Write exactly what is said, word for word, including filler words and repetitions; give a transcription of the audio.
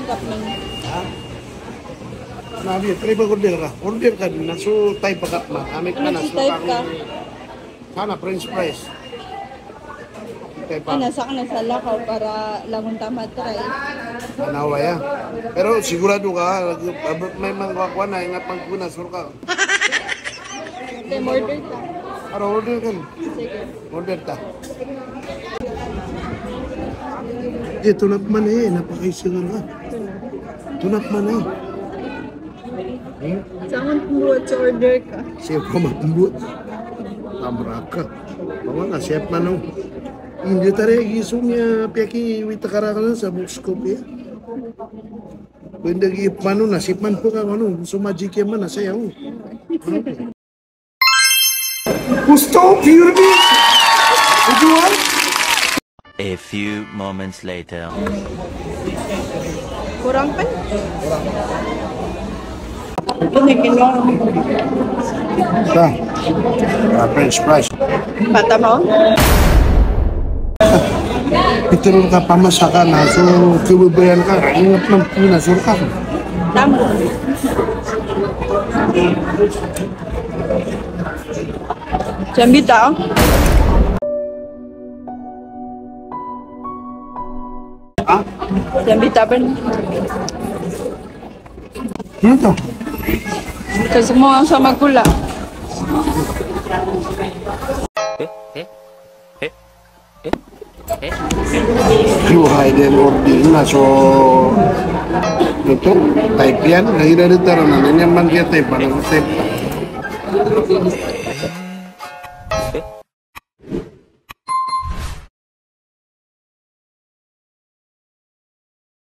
Cup man. Ha? Na, di, try ba order ka? Order ka dn, na so type ka man. Amay ka na so type ka. Sana French fries. Type ka. Ana, sakn na sa lakaw para langon ta matry. Ana, waya. Pero sigurado ka, lagi, abot may mangkowa-kowa na, ingat pangkuna, surka. Te, order ta. Aro, order ka. Sige. Order ta. Ito na pman eh, napakaisa nga ka. Ito na pman eh. Hmm? Sangon pmbuat sa order ka. Siyap ka mapmbuat. Tamraka. Bawa na, siyap man o. Hindi tare, gisong niya, piyaki, wita karangan sa box ko, piya. Pwede gi pano na, siyap man po ka, ano, so magic yan man, na sayaw. Gusto, pure beef. Ito, ah. A few moments later. Kurang pen? Ito, may kinuha. Ito. Ah, French fries. Mata mo? Pitharo ka pamasakan, na so kababayaan ka, ingat man pnasor ka. Tambo. Siyambita, o. Ha? Siyambita pn. Ano to? Kasi mo ang sa magula. Yo, hay den order na so, ito, type yan. Lagi na rin taro na, nanyaman kaya type, ano, type.